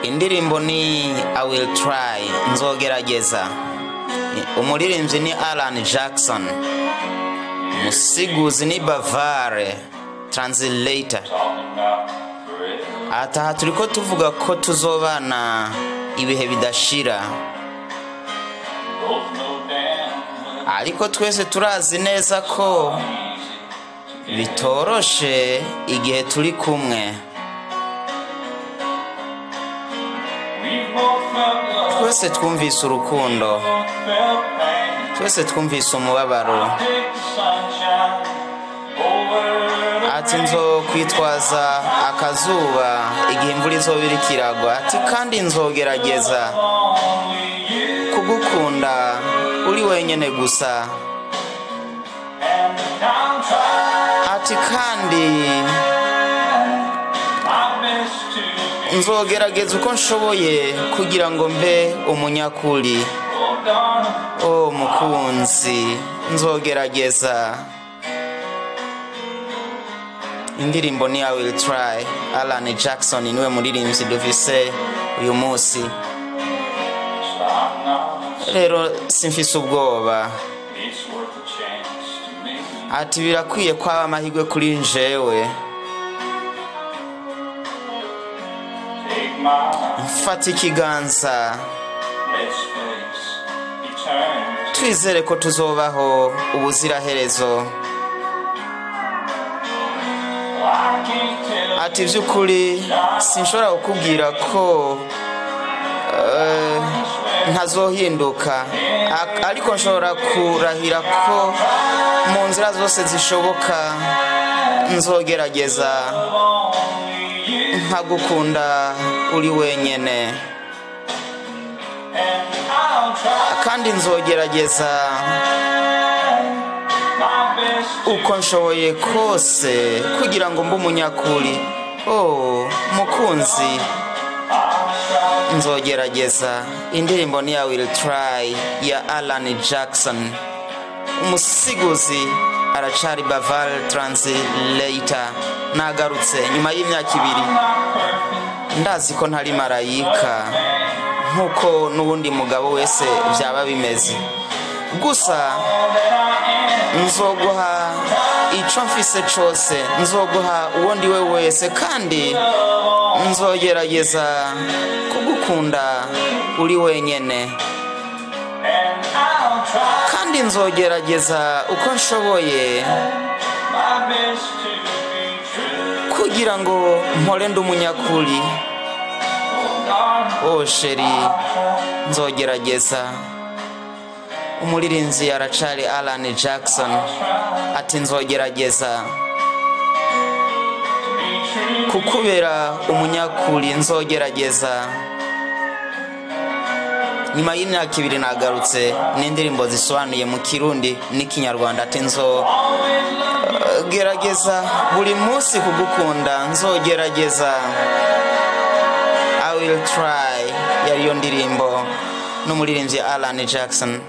Indirimbo ni I Will Try, nzogerageza. Umuririmbyi ni Alan Jackson, umusiguzi ni Bavare translator. Talking about forever. Ataha turiko tuvuga ko tuzobana ibihe bidashira, Both know damn well ariko twese turazi neza ko easy to bitoroshe igihe turi kumwe. We've both felt love, Twese twumvise urukundo, both felt pain. twese twumvise umubabaro. I'll take the sunshine over the Ati rain. nzokwitwaza akazuba igihe imvura izoba iriko iragwa. Ati kandi nzogerageza Only you kugukunda uri wenyene gusa. and I'll try Ati kandi my best to be. nzogerageza uko nshoboye kugira ngo mbe umunyakuri. Oh, darling, O mukunzi, nzogerageza. Indirimbo ni I Will Try, Alan Jackson niwe muririmbyi dufise uyu munsi. so I'm not. Rero simfise ubwoba. It's worth a chance to me. Ati birakwiye ko aba amahirwe kuri njewe. Take my hand, Mfata ikiganza, let's face eternity. twizere ko tuzobaho ubuziraherezo. Well, I can't tell Ati by'ukuri sinshobora kukubwira ko ntazohinduka, ariko nshobora kurahira ko mu nzira zose zishoboka nzogerageza only you nkagukunda uri wenyene, and I'll try kandi nzogerageza my best to uko nshoboye kose kugira ngo mbe umunyakuri. Oh mukunzi, I'll try nzogerageza. Indirimbo ni ya Will Try ya Alan Jackson, umusiguzi aracari Baval translator. Nagarutse nyuma y'imyaka 2. I'm not perfect, Ndazi ko ntari marayika nkuko n'uwundi mugabo wese byaba bimeze, gusa all that I am. nzoguha ico mfise cose, nzoguha uwo ndi we wese, kandi nzogerageza kugukunda uri wenyene, And I'll try kandi nzogerageza uko nshoboye my best to be true. kugira ngo mpore ndi umunyakuri. Oh, darling, Oh sheri, nzogerageza. Umuririmbyi aracari Alan Jackson. I'll try Ati nzogerageza to be true. kukubera umunyakuri, nzogerageza. Nyuma y'imyaka 2 nagarutse n'indirimbo zisobanuye mu Kirundi n'iKinyarwanda. Ati Always love you. nzogerageza buri munsi kugukunda, nzogerageza. I Will Try yariyo ndirimbo n'umuririmbyi Alan Jackson.